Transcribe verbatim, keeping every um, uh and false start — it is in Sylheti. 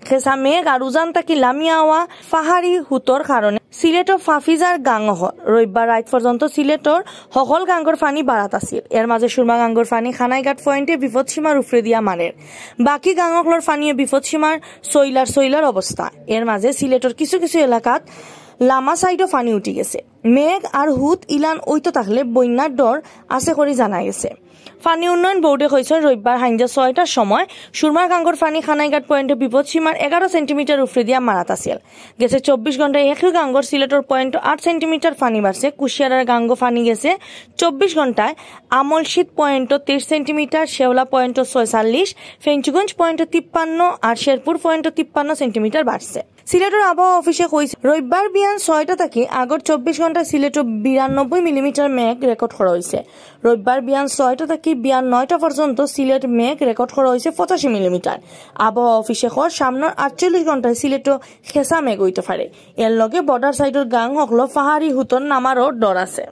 খেসা মেঘ আর উজান থাকি লামিয়া আওয়া পাহাড়ি হুতর কারণে সিলেটর ফাফিজার গাঙ অকল রবিবার রাইত পর্যন্ত সিলেটর হকল গাঙর পানি বাড়াত আছিল। এর মাঝে সুরমা গাঙর পানি খানাইঘাট পয়েন্টে বিপদসীমার উপরে দিয়া মারের। বাকি গাঙ অকলর পানিয়ে বিপদসীমার সইলার সইলার অবস্থা। এর মাঝে সিলেটর কিছু কিছু এলাকাত লামা সাইডও পানি উঠি গেছে। মেঘ আর হুত ইলান অইতো থাকলে বন্যার ডর আছে করি জানা গেছে। পানি উন্নয়ন বোর্ডে কইছে, রবিবার হাইঞ্জা ছয়টার সময় সুরমা গাঙর পানি খানাইঘাট পয়েন্টে বিপদসীমার এগারো সেন্টিমিটার উপরে দিয়া মারাত আছিল। গেছে চব্বিশ ঘন্টায় একই গাঙর সিলেটর পয়েন্ট আট সেন্টিমিটার পানি বাড়ছে। কুশিয়ারার গাঙ পানি গেছে চব্বিশ ঘন্টায় আমলশীত পয়েন্ট তেইশ সেন্টিমিটার, শেওলা পয়েন্ট ছয়চল্লিশ, ফেঞ্চুগঞ্জ পয়েন্ট তিপ্পান্ন আর শেরপুর পয়েন্ট তিপ্পান্ন সেন্টিমিটার বাড়ছে। সিলেটর আবহাওয়া অফিসে কইছে, রবিবার বিয়ান ছয়টা থাকি আগর চব্বিশ ঘন্টায় সিলেটো বিরানব্বই মিলিমিটার মেঘ রেকর্ড করা হয়েছে। রবিবার বিয়ান ছয়টা থাকি বিয়ান নয়টা পর্যন্ত সিলেট মেঘ রেকর্ড করা হয়েছে পঁচাশি মিলিমিটার। আবহাওয়া অফিসে কর সামনের আটচল্লিশ ঘন্টায় সিলেটো খেসা মেঘ হইতে পারে। এর লগে বর্ডার সাইডর গাঙ অকলো পাহাড়ি হুতর নামারও ডর আছে।